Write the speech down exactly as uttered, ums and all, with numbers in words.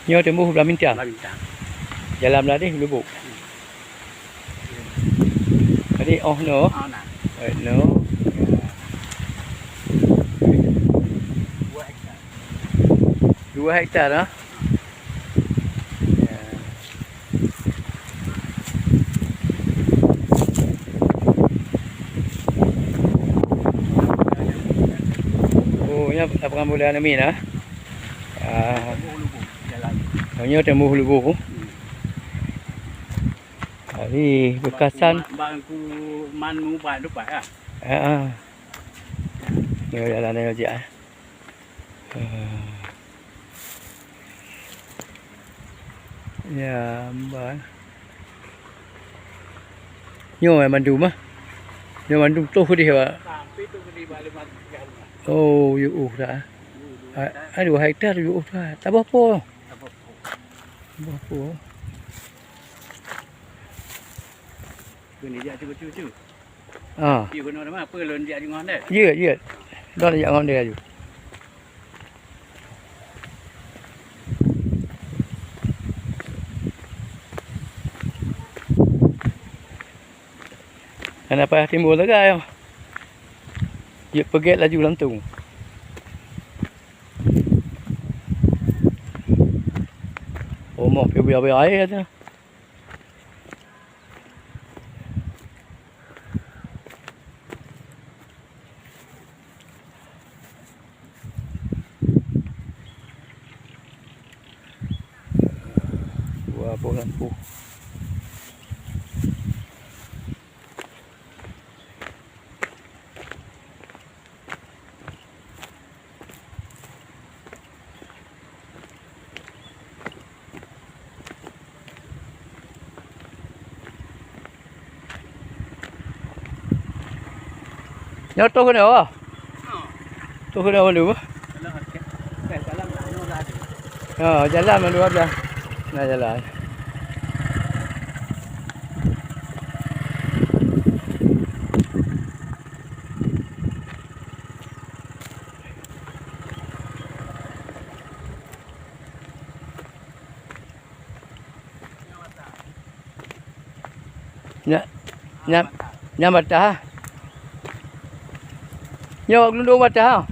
Nyoe teumbôh Blang Bintang. Blang Bintang. Jalan Blang Bintang, Lubuk. Jadi, oh, no. Oh, nah. Eh, no. Dua hektar. Dua hektar, ah. Ya. Oh, nyan lapangan bola aneuk miet, ah. Ah. Oh, nyoe teumbôh Lubuk. Jadi, beukasan. Bang ku manu pai lupa ya. Ha ah. Nyoe jalan nyoe jak, eh. Ah. Ya, ban. Nyoe mandum ah. Nyoe mandum toh deh, Pak. Sampai tu beli balik mati kan. Oh, yôh dah. Ah, aduh, hektar yôh dah. Tak apa-apa. Tak apa-apa. Tak apa-apa. Kena jak cuba-cuba. Ah. Yôh kena nama apa lôn jak jengah deh. Ya, ya. Dah jak ngon dia aju. Hana payah timbul sagai. Jeuet peugét laju langsung. Rumoh pih buya-buya aé tu. Dua boh lampu. Nyoe toh keunoe, Bah? Toh keunoe bandum, Bah? Ha, jalan bandum ablah. Nah, jalan. Nya, nya, nya batah. Nyoe geulundong batah.